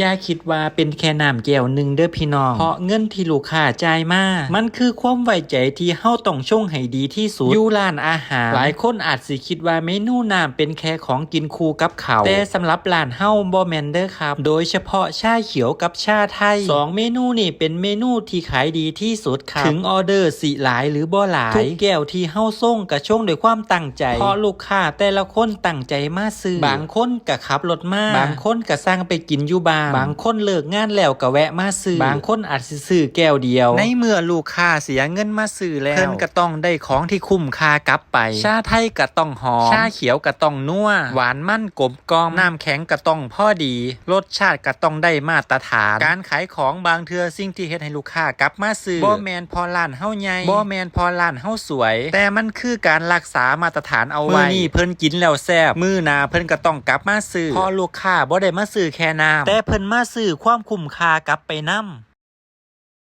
ຢ່າຄິດວ່າເປັນແຄ່ນ້ຳແກ້ວໜຶ່ງເດີ້ພີ່ນ້ອງ, ເພາະເງິນທີ່ລູກຄ້າຈ່າຍມາ ມັນຄືຄວາມໄວ້ໃຈທີ່ເຮົາຕ້ອງຊົງໃຫ້ດີທີ່ສຸດ. ຢູ່ຮ້ານອາຫານ ຫຼາຍຄົນອາດຊິຄິດວ່າເມນູນ້ຳເປັນແຄ່ຂອງກິນຄູ່ກັບເຂົ້າ, ແຕ່ສຳລັບຮ້ານເຮົາບໍ່ແມ່ນເດີ້ຄັບ. ໂດຍສະເພາະຊາຂຽວກັບຊາໄທ, ສອງເມນູນີ້ເປັນເມນູທີ່ຂາຍດີທີ່ສຸດຄັບ. ເຖິງອໍເດີຊິຫຼາຍຫຼືບໍ່ຫຼາຍ, ທຸກແກ້ວທີ່ເຮົາຊົງກະຊົງດ້ວຍຄວາມຕັ້ງໃຈ, ເພາະລູກຄ້າແຕ່ລະຄົນຕັ້ງໃຈມາຊື້. ບາງຄົນ ກະຂັບລົດມາ, ບາງຄົນກະສັ່ງໄປກິນຢູ່ບ້ານ, ບາງຄົນເລີກງານແລ້ວກະແວະມາຊື້, ບາງຄົນອາດຊິຊື້ແກ້ວດຽວ. ໃນເມື່ອລູກຄ້າເສຍເງິນມາຊື້ແລ້ວ, ເພິ່ນກະຕ້ອງໄດ້ຂອງທີ່ຄຸ້ມຄ່າກັບໄປ. ຊາໄທກະຕ້ອງຫອມ, ຊາຂຽວກະຕ້ອງນົວ, ຫວານມັນກົມກ່ອມ, ນ້ຳແຂງກະຕ້ອງພໍດີ, ລົດຊາດກະຕ້ອງໄດ້ມາດຕະຖານ. ການຂາຍຂອງບາງເທື່ອສິ່ງທີ່ເຮັດໃຫ້ລູກຄ້າກັບມາຊື້ ບໍ່ແມ່ນເພາະຮ້ານເຮົາໃຫຍ່, ບໍ່ແມ່ນເພາະຮ້ານເຮົາສວຍ, ແຕ່ມັນຄືການຮັກສາມາດຕະຖານເອົາໄວ້. ມື້ນີ້ເພິ່ນກິນແລ້ວແຊບ, ມື້ໜ້າເພິ່ນກະຕ້ອງກັບມາຊື້, ເພາະລູກຄ້າບໍ່ໄດ້ມາຊື້ແຄ່ນ້ຳ, ແຕ່ເພິ່ນມາຊື້ຄວາມຄຸ້ມຄ່າກັບໄປນຳ.